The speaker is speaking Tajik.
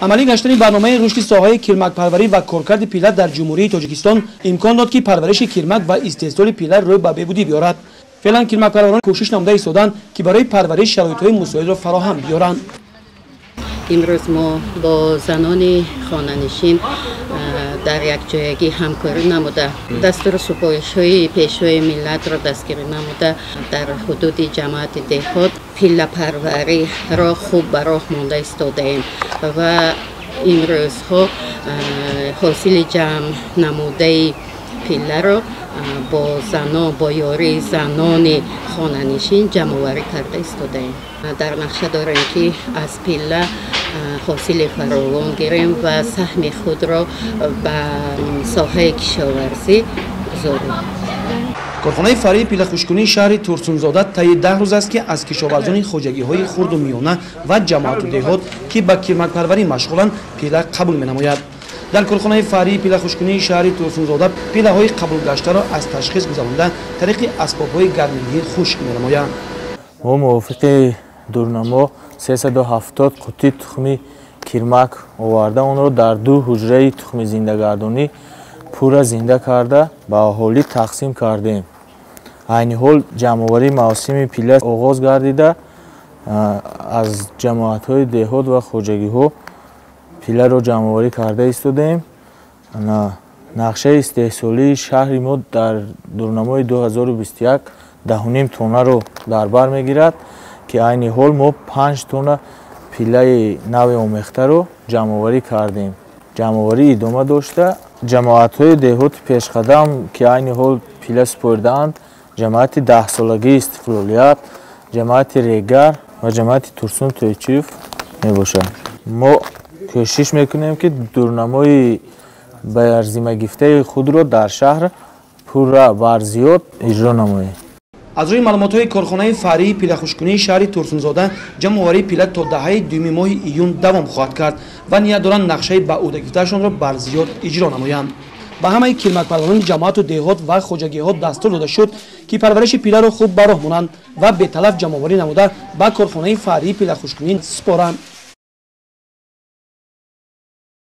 Амалӣ гаштани барномаи рушди соҳаи кирмакпарварӣ ва коркарди пилла дар Ҷумҳурии Тоҷикистон имкон дод, ки парвариши кирмак ва истеҳсоли пилла рӯй ба беҳбудӣ биёрад. Феълан кирмакпарварон кӯшиш намуда истоданд, ки барои парвариш шароитҳои мусоидро фароҳам биёранд. Имрӯз мо бо занони хонанишин дар якҷоягӣ ҳамкорӣ намуда, дастуру супоришҳои Пешвои миллатро дастгирӣ намуда, дар ҳудуди ҷамоати деҳот пиллапарвариро хуб ба роҳ монда истодаем ва имрӯзҳо ҳосили ҷамъ намудаи пилларо бо занон, бо ёрии занони хонанишин ҷамъоварӣ карда истодаем. Дар нақша дорем, ки аз пилла ҳосили фаровон гирем ва саҳми худро ба соҳаи кишоварзӣ гузорем. Корхонаи фаръии пиллахушккунии шаҳри Турсунзода таи 10 рӯз аст, ки аз кишоварзони хоҷагиҳои хурду миёна ва ҷамоату деҳот, ки ба кирмакпарварӣ машғуланд, пилла қабул менамояд. Дар корхонаи фаръии пиллахушккунии шаҳри Турсунзода пиллаҳои қабулгаштаро аз ташхис гузаронда, тариқи асбобҳои гармидиҳӣ хушк менамоянд. Мо мувофиқи дурнамо 370 қуттӣ тухми кирмак оварда, онро дар ду ҳуҷраи тухми зиндагардонӣ пурра зинда карда, ба аҳолӣ тақсим кардем. Айни ҳол ҷамъоварии мавсими пилла оғоз гардида, аз ҷамоатҳои деҳот ва хоҷагиҳо пилларо ҷамъоварӣ карда истодаем. Нақшаи истеҳсолии шаҳри мо дар дурнамои 2021 10,5 тоннаро дар бар мегирад, ки айни ҳол мо 5 тонна пиллаи нави омехтаро ҷамъоварӣ кардем. Ҷамъоварӣ идома дошта, ҷамоатҳои деҳоти пешқадам, ки айни ҳол пилла супоридаанд, ҷамоати даҳсолагии Истиқлолият, ҷамоати Регар ва ҷамоати Турсун Тойчиев мебошад. Мо кӯшиш мекунем, ки дурнамои барзимагифтаи худро дар шаҳр пурра барзиёд иҷро намоем. Аз рӯи маълумотҳои корхонаи фаръии пиллахушккунии шаҳри Турсунзода, ҷамъоварии пилла то даҳаи дуюми моҳи июн давом хоҳад кард ва ният доранд нақшаи ба ӯҳдагифтаашонро барзиёд иҷро намоянд. Ба ҳамаи кирмакпарварони ҷамоату деҳот ва хоҷагиҳо дастур дода шуд, ки парвариши пилларо хуб ба роҳ монанд ва беталаф ҷамъоварӣ намуда, ба корхонаи фаръии пиллахушккунӣ супоранд.